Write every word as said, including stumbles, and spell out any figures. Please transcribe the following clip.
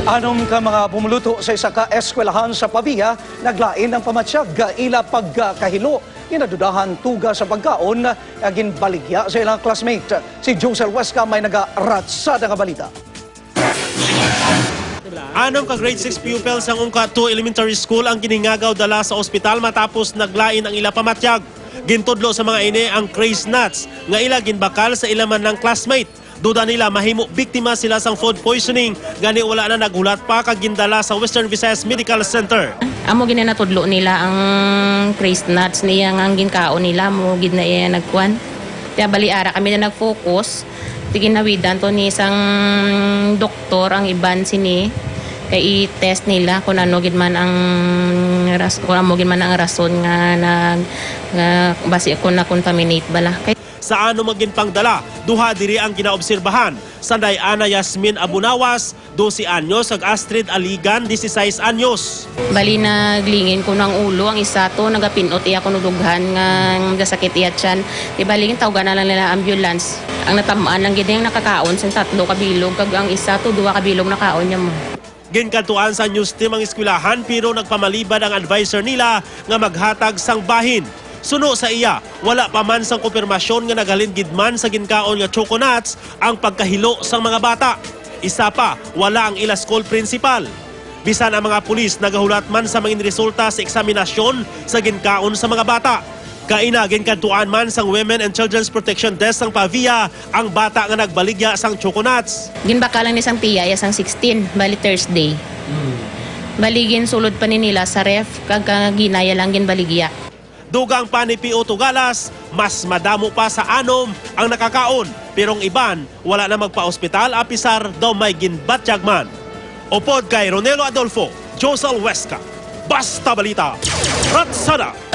Anom ka mga pumuluto sa isa ka eskwelahan sa Pavia naglain ang pamatyag nga ila pagkahilo, ginadudahan tuga sa pagkaon nga ginbaligya sa ilang classmate. Si Josel Huesca may nagaratsada nga balita. Anom ka grade six pupil sang Ungka two Elementary School ang ginhingagaw dala sa ospital matapos naglain ang ila pamatyag. Gintudlo sa mga ini ang craze nuts nga ila ginbakal sa ila man lang classmate. Duda nila mahimo biktima sila sang food poisoning, gani wala na naghulat pa kag gindala sa Western Visayas Medical Center. Amo gid na natudlo nila ang craze nuts niya nga ang ginkaon nila mo gid na iya nagkuan. Kaya bali ara kami na nag-focus. Sige nawidan to ni isang doktor ang iban sini kay i-test nila kung ano gid man ang ras kung amo gid man ang rason nga nag nga basi kung na-contaminate bala. Kay Sa anom nga ginpangdala, duha diri ang ginaobserbahan, sanday ana Yasmin Abunawas, dose anyos, kag Astrid Aligan, dieciséis anyos. Bali, naglingin ko ng ulo. Ang isa to, nagapinot iya kuno dughan nga gasakit iya tiyan. Di bali, tawgan na lang nila ambulance. Ang natamaan lang gid yung nakakaon sa tatlo ka bilog, kag ang isa to, duha ka bilog nakaon niya mo. Ginkadtuan sa news team ang eskwelahan, pero nagpamalibad ang adviser nila nga maghatag sang bahin. Suno sa iya, wala pa man sang kumpirmasyon nga naghalin gid man sa ginkaon nga choco nuts ang pagkahilo sang mga bata. Isa pa, wala ang ila school principal. Bisan ang mga pulis nagahulat man sa mga resulta sa eksaminasyon sa ginkaon sa mga bata. Kaina, ginkadtuan man sang Women and Children's Protection Desk sang Pavia ang bata nga nagbaligya sang choco nuts. Ginbakal lang ni sang tiya iya sang sixteen, bali Thursday. Bali ginsulod pa ni nila sa ref, kag kagina iya lang ginbaligya. Dugang pa ni P O Tugalas, mas madamo pa sa anom ang nakakaon, pero ang iban wala na magpa-ospital apisar daw may ginbatyag man. Upod kay Ronelo Adolfo, Josel Huesca, Basta Balita, Ratsada!